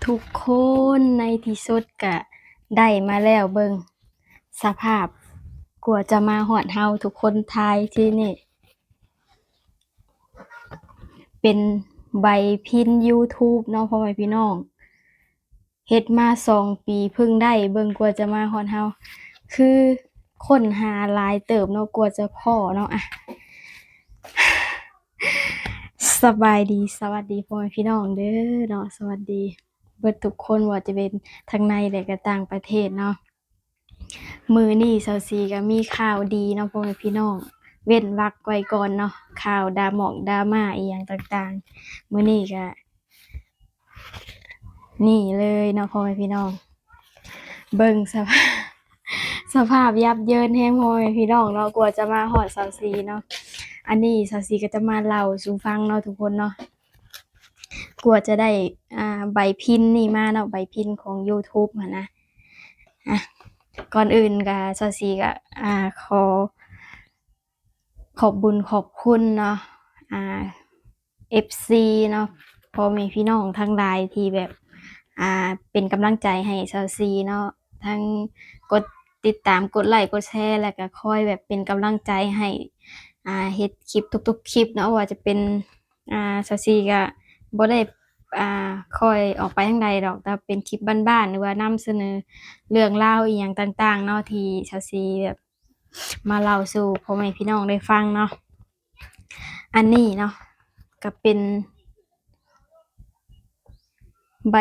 ທຸກຄົນ ໃນທີ່ສຸດກະໄດ້ມາແລ້ວ ເບິ່ງສະພາບ ກວ່າຈະມາຮອດເຮົາ ທຸກຄົນ ຖ່າຍທີ່ນີ້ ເປັນໃບພິນຢູທູບເນາະ ພໍ່ແມ່ພີ່ນ້ອງ. ເຮັດມາສອງປີເພິ່ງໄດ້ ເບິ່ງກວ່າຈະມາຮອດເຮົາ ຄືຄົ້ນຫາຫຼາຍເຕີບເນາະ ກວ່າຈະພໍ້ເນາະ. ອະ ສະບາຍດີ ສະຫວັດດີພໍ່ແມ່ພີ່ນ້ອງເດີເນາະ ສະຫວັດດີເບິດທຸກຄົນ ບໍ່ວ່າຈະເປັນທາງໃນ ແລະກະຕ່າງປະເທດເນາະ. ມື້ນີ້ສາວສີກະມີຂ່າວດີເນາະ ພໍ່ແມ່ພີ່ນ້ອງ ເວັ້ນວັກໄວ້ກ່ອນເນາະ ຂ່າວດາໝອກດາມາອີ່ຫຍັງຕ່າງໆ ມື້ນີ້ກະ ນີ້ເລີຍເນາະ ພໍ່ແມ່ພີ່ນ້ອງ ເບິ່ງສະພາບ ສະພາບຍັບເຢິນແຮງ ພໍ່ແມ່ພີ່ນ້ອງເນາະ ກວ່າຈະມາຮອດສາວສີເນາະ. ອັນນີ້ສາວສີກະຈະມາເລົ່າສູ່ຟັງເນາະ ທຸກຄົນເນາະ ກວ່າຈະໄດ້ ອ່າ ໃບພິນນີ້ມາເນາະ ໃບພິນຂອງຢູທູບຫັ້ນນະ. ອ່ະ ກ່ອນອື່ນກະສາວສີກະ ອ່າ ຂໍ ຂອບບຸນຂອບຄຸນເນາະ ອ່າ ເອັຟຊີເນາະ ພໍ່ແມ່ພີ່ນ້ອງທັງຫຼາຍທີ່ແບບ ອ່າ ເປັນກຳລັງໃຈໃຫ້ສາວສີເນາະ ທັງກົດຕິດຕາມ ກົດໄລ ກົດແຊ ແລ້ວກະຄອຍແບບເປັນກຳລັງໃຈໃຫ້ ອ່າ ເຮັດຄລິບທຸກໆຄລິບເນາະ ວ່າຈະເປັນ ອ່າ ສາວສີກະບໍ່ໄດ້ ອ່າ ຄ່ອຍອອກໄປທາງໃດດອກ ແຕ່ເປັນຄລິບບ້ານໆ ຫຼືວ່ານຳສະເໜີເລື່ອງລາວອີ່ຫຍັງຕ່າງໆເນາະ ທີ່ສາວສີແບບ ມາເລົ່າສູ່ພໍ່ແມ່ພີ່ນ້ອງໄດ້ຟັງເນາະ. ອັນນີ້ເນາະ ກະເປັນໃບ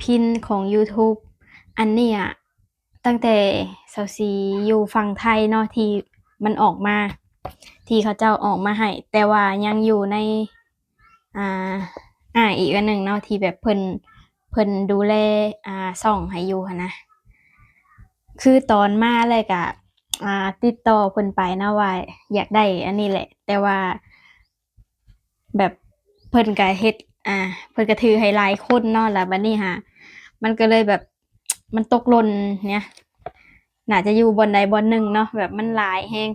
ພິນຂອງຢູທູບ ອັນນີ້ອະ ຕັ້ງແຕ່ສາວສີຢູ່ຝັ່ງໄທເນາະ ທີ່ມັນອອກມາ ທີ່ເຂົາເຈົ້າອອກມາໃຫ້ ແຕ່ວ່າຍັງຢູ່ໃນ ອ່າ ອ້າຍອີກອັນໜຶ່ງເນາະ ທີ່ແບບເພິ່ນ ເພິ່ນດູແລ ອ່າ ຊ່ອງໃຫ້ຢູ່ຫັ້ນນະ ຄືຕອນມາແລ້ວກະ ອ່າ ຕິດຕໍ່ເພິ່ນໄປເນາະ ວ່າຢາກໄດ້ອັນນີ້ແຫຼະ ແຕ່ວ່າແບບເພິ່ນກະເຮັດ ອ່າ ເພິ່ນກະຖືໃຫ້ຫຼາຍຄົນເນາະ ແລ້ວບາດນີ້ຫາ ມັນກະເລີຍແບບ ມັນຕົກຫຼົ່ນເນຍ ໜ້າຈະຢູ່ບ່ອນໃດບ່ອນໜຶ່ງເນາະ ແບບມັນຫຼາຍແຮງ.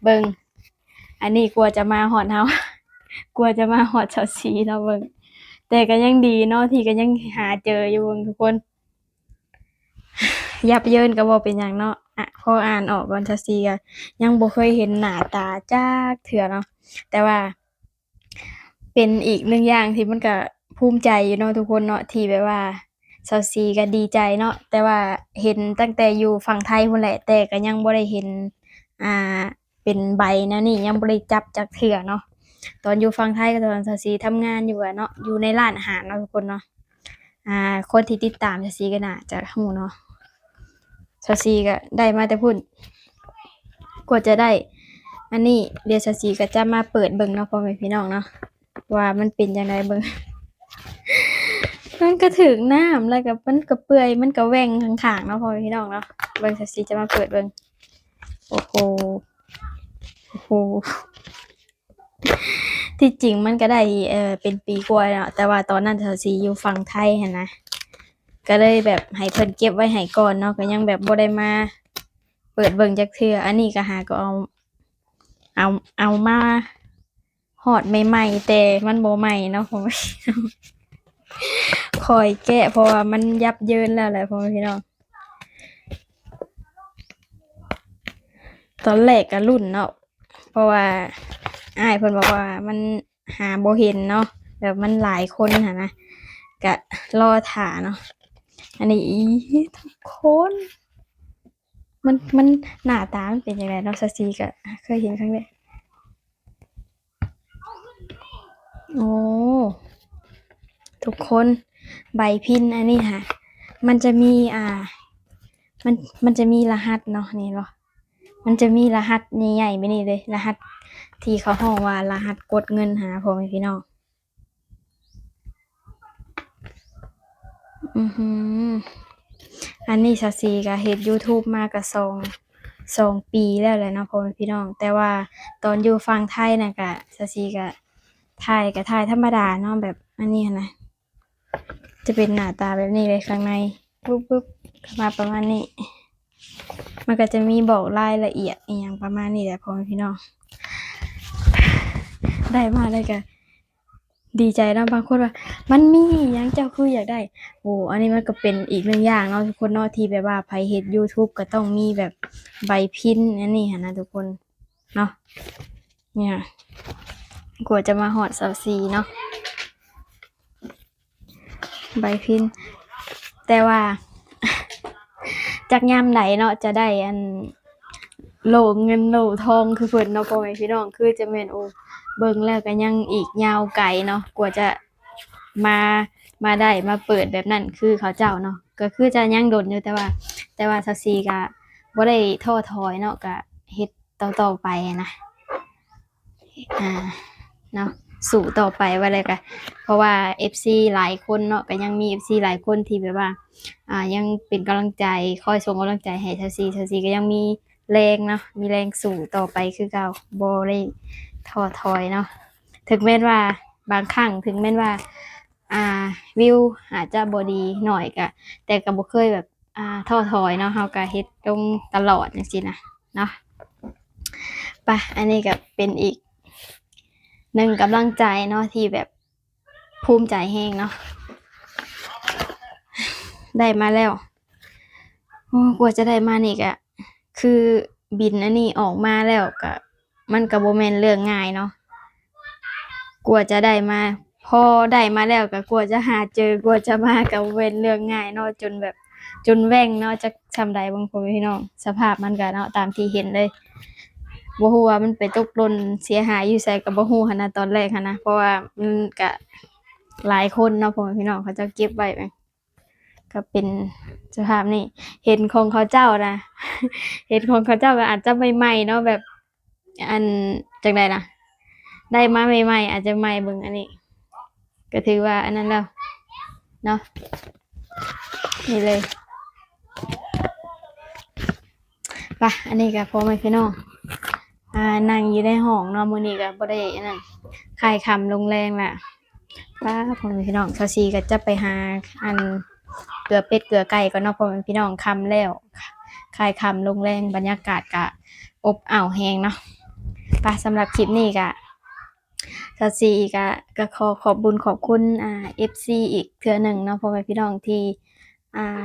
ເບິ່ງ ອັນນີ້ກວ່າຈະມາຮອດເຮົາ ກວ່າຈະມາຮອດສາວສີເນາະ ເບິ່ງ ແຕ່ກະຍັງດີເນາະ ທີ່ກະຍັງຫາເຈີຢູ່ ເບິ່ງທຸກຄົນ ຍັບເຢິນກະບໍ່ເປັນຫຍັງເນາະ. ອະ ພໍອ່ານອອກກ່ອນ ສາວສີກະຍັງບໍ່ເຄີຍເຫັນໜ້າຕາຈັກເທື່ອເນາະ ແຕ່ວ່າ ເປັນອີກໜຶ່ງຢ່າງທີ່ມັນກະພູມໃຈຢູ່ເນາະທຸກຄົນເນາະ ທີ່ແບບວ່າສາວສີກະດີໃຈເນາະ ແຕ່ວ່າເຫັນຕັ້ງແຕ່ຢູ່ຝັ່ງໄທພຸ້ນແຫຼະ ແຕ່ກະຍັງບໍ່ໄດ້ເຫັນ ອ່າ ເປັນໃບແນວນີ້ ຍັງບໍ່ໄດ້ຈັບຈັກເທື່ອເນາະ. ຕອນຢູ່ຝັ່ງໄທກະຕອນສາວສີທຳງານຢູ່ ອະ ເນາະ ຢູ່ໃນຮ້ານອາຫານເນາະທຸກຄົນເນາະ. ອ່າ ຄົນທີ່ຕິດຕາມສາວສີກະໜ້າຈະຮູ້ເນາະ ສາວສີກະໄດ້ມາແຕ່ພຸ້ນ ກວ່າຈະໄດ້ ອັນນີ້ດຽວສາວສີກະຈະມາເປີດເບິ່ງເນາະ ພໍ່ແມ່ພີ່ນ້ອງເນາະ ວ່າມັນເປັນຈັ່ງໃດ ເບິ່ງ ມັນກະຖືກນ້ຳ ແລ້ວກະມັນກະເປື່ອຍ ມັນກະແຫວ່ງຂ້າງໆເນາະ ພໍ່ແມ່ພີ່ນ້ອງເນາະ. ເບິ່ງ ສາວສີຈະມາເປີດເບິ່ງ ໂອ້ໂຫ ໂອ້ໂຫ. ທີ່ຈິງມັນກະໄດ້ ເອີ ເປັນປີກວ່າແລ້ວເນາະ ແຕ່ວ່າຕອນນັ້ນສາວສີຢູ່ຝັ່ງໄທຫັ້ນນະ ກະເລີຍແບບໃຫ້ເພິ່ນເກັບໄວ້ໃຫ້ກ່ອນເນາະ ກະຍັງແບບບໍ່ໄດ້ມາເປີດເບິ່ງຈັກເທື່ອ. ອັນນີ້ກະຫາກະເອົາ ເອົາ ເອົາມາຮອດໃໝ່ໆ ແຕ່ມັນບໍ່ໃໝ່ເນາະ ພໍ່ແມ່ພີ່ນ້ອງ ຄ່ອຍແກະ ເພາະວ່າມັນຍັບເຢິນແລ້ວແຫຼະ ພໍ່ແມ່ພີ່ນ້ອງ. ຕອນແລກກະລຸ້ນເນາະ ເພາະວ່າອ້າຍເພິ່ນບອກວ່າມັນຫາບໍ່ເຫັນເນາະ ແບບມັນຫຼາຍຄົນຫັ້ນນະ ກະລໍຖ້າເນາະ. ອັນນີ້ ອີ ທຸກຄົນ ມັນ ມັນໜ້າຕາມັນເປັນຈັ່ງໃດເນາະ ສາວສີກະເຄີຍເຫັນຄັ້ງແລກ. ໂອ້ ທຸກຄົນ ໃບພິນອັນນີ້ຫະ ມັນຈະມີ ອ່າ ມັນ ມັນຈະມີລະຫັດເນາະ ນີ້ເນາະ ມັນຈະມີລະຫັດໃຫຍ່ໆແບບນີ້ເລີຍ ລະຫັດທີ່ເຂົາຮ້ອງວ່າລະຫັດກົດເງິນຫັ້ນນະ ພໍ່ແມ່ພີ່ນ້ອງ. ອືຫື ອັນນີ້ສາວສີກະເຮັດຢູທູບມາກະສອງ ສອງປີແລ້ວແຫຼະເນາະ ພໍ່ແມ່ພີ່ນ້ອງ ແຕ່ວ່າຕອນຢູ່ຝັ່ງໄທນະກະ ສາວສີກະຖ່າຍ ກະຖ່າຍທຳມະດາເນາະ ແບບອັນນີ້ຫັ້ນນະ ຈະເປັນໜ້າຕາແບບນີ້ເລີຍ ຂ້າງໃນ ປຶບໆ ມາປະມານນີ້ ມັນກະຈະມີບອກລາຍລະອຽດອີ່ຫຍັງປະມານນີ້ແຫຼະ ພໍ່ແມ່ພີ່ນ້ອງ. ໄດ້ມາແລ້ວກະ ດີໃຈເນາະ ບາງຄົນວ່າ ມັນມີອີ່ຫຍັງ ເຈົ້າຄືຢາກໄດ້. ໂອ້ ອັນນີ້ມັນກໍເປັນອີກໜຶ່ງຢ່າງເນາະທຸກຄົນເນາະ ທີ່ແບບວ່າໃຜເຮັດ YouTube ກໍຕ້ອງມີແບບໃບພິນອັນນີ້ຫັ້ນນະທຸກຄົນເນາະ. ເນຍ ກວ່າຈະມາຮອດຊາວສີ່ເນາະ ໃບພິນ ແຕ່ວ່າ ຈັກຍາມໃດເນາະ ຈະໄດ້ອັນ ໂຫຼເງິນໂຫຼທອງຄືເພິ່ນເນາະ ພໍ່ແມ່ພີ່ນ້ອງ ຄືຈະແມ່ນ ໂອ້ ເບິ່ງແລ້ວກໍຍັງອີກຍາວໄກເນາະ ກວ່າຈະມາ ມາໄດ້ມາເປີດແບບນັ້ນຄືເຂົາເຈົ້າເນາະ ກໍຄືຈະຍັງດົນຢູ່ ແຕ່ວ່າ ແຕ່ວ່າຊາວສີ່ກໍບໍ່ໄດ້ທໍ້ຖອຍເນາະ ກໍເຮັດຕໍ່ໆໄປນະ ອ່າ ເນາະ ສູ້ຕໍ່ໄປວ່າແລ້ວກະ ເພາະວ່າເອັຟຊີຫຼາຍຄົນເນາະ ກໍຍັງມີເອັຟຊີຫຼາຍຄົນທີ່ແບບວ່າ ອ່າ ຍັງເປັນກຳລັງໃຈ ຄອຍສົ່ງກຳລັງໃຈໃຫ້ຊາວສີ່ ຊາວສີ່ກໍຍັງມີແຮງເນາະ ມີແຮງສູ້ຕໍ່ໄປຄືເກົ່າ ບໍ່ໄດ້ທໍ້ຖອຍເນາະ ເຖິງແມ່ນວ່າບາງຄັ້ງ ເຖິງແມ່ນວ່າ ອ່າ ວິວອາດຈະບໍ່ດີໜ້ອຍ ກະ ແຕ່ກໍບໍ່ເຄີຍແບບ ອ່າ ທໍ້ຖອຍເນາະ ເຮົາກໍເຮັດລົງຕະຫຼອດຈັ່ງຊີ້ນະເນາະ. ໄປ ອັນນີ້ກໍເປັນອີກໜຶ່ງກຳລັງໃຈເນາະ ທີ່ແບບພູມໃຈແຮງເນາະ ໄດ້ມາແລ້ວ. ໂອ້ ກວ່າຈະໄດ້ມານີ້ກໍ ຄືບິນອັນນີ້ອອກມາແລ້ວກໍ ມັນກໍບໍ່ແມ່ນເລື່ອງງ່າຍເນາະ ກວ່າຈະໄດ້ມາ ພໍໄດ້ມາແລ້ວກໍກວ່າຈະຫາເຈີ ກວ່າຈະມາກໍບໍ່ແມ່ນເລື່ອງງ່າຍເນາະ ຈົນແບບ ຈົນແຫວ່ງເນາະ ຈັກຊ່ຳໃດ ເບິ່ງ ພໍ່ແມ່ພີ່ນ້ອງ ສະພາບມັນກໍເນາະ ຕາມທີ່ເຫັນເລີຍ ບໍ່ຮູ້ວ່າມັນໄປຕົກຫຼົ່ນເສຍຫາຍຢູ່ໃສກໍບໍ່ຮູ້ຫັ້ນນະ ຕອນແລກຫັ້ນນະ ເພາະວ່າມັນກະຫຼາຍຄົນເນາະ ພໍ່ແມ່ພີ່ນ້ອງ ເຂົາເຈົ້າເກັບໄວ້ ກໍເປັນສະພາບນີ້ ເຫັນຂອງເຂົາເຈົ້ານະ ເຫັນຂອງເຂົາເຈົ້າກໍອາດຈະໃໝ່ໆເນາະ ແບບ ອັນ ຈັ່ງໃດນະ ໄດ້ມາໃໝ່ໆ ອາດຈະໃໝ່ເບິ່ງ ອັນນີ້ກໍຖືວ່າອັນນັ້ນແລ້ວເນາະ ນີ້ເລີຍ. ໄປ ອັນນີ້ກໍພໍ່ແມ່ພີ່ນ້ອງ ອ່າ ນັ່ງຢູ່ໃນຫ້ອງເນາະ ມື້ນີ້ກໍບໍ່ໄດ້ອັນນັ້ນ ຄ້າຍຄ່ຳລົງແລງລະ. ປ້າ ພໍ່ແມ່ພີ່ນ້ອງ ຊາວສີ່ກໍຈະໄປຫາອັນເກືອເປັດເກືອໄກ່ກ່ອນເນາະ ພໍ່ແມ່ພີ່ນ້ອງ ຄ່ຳແລ້ວ ຄ້າຍຄ່ຳລົງແລງ ບັນຍາກາດກະອົບອ້າວແຮງເນາະ. ໄປ ສຳລັບຄລິບນີ້ກະ ຊາວສີ່ກະ ກະຂໍຂອບບຸນຂອບຄຸນ ອ່າ ເອັຟຊີອີກເທື່ອໜຶ່ງເນາະ ພໍ່ແມ່ພີ່ນ້ອງທີ່ ອ່າ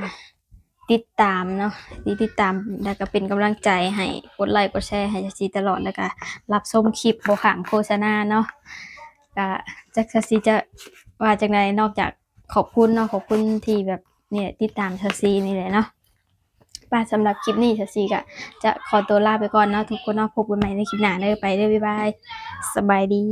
ຕິດຕາມເນາະ ທີ່ຕິດຕາມ ແລ້ວກໍເປັນກຳລັງໃຈໃຫ້ ກົດໄລກົດແຊໃຫ້ຊາວສີ່ຕະຫຼອດ ແລ້ວກໍຮັບຊົມຄລິບບໍ່ຂ້າມໂຄສະນາເນາະ. ກໍຈັກຊາວສີ່ຈະວ່າຈັ່ງໃດ ນອກຈາກຂອບຄຸນເນາະ ຂອບຄຸນທີ່ແບບນີ້ແຫຼະ ຕິດຕາມຊາວສີ່ນີ້ແຫຼະເນາະ. ໄປ ສຳລັບຄລິບນີ້ ຊາວສີ່ກໍຈະຂໍຕົວລາໄປກ່ອນເນາະທຸກຄົນເນາະ ພົບກັນໃໝ່ໃນຄລິບໜ້າເດີ ໄປເດີ ບາຍບາຍ ສະບາຍດີ.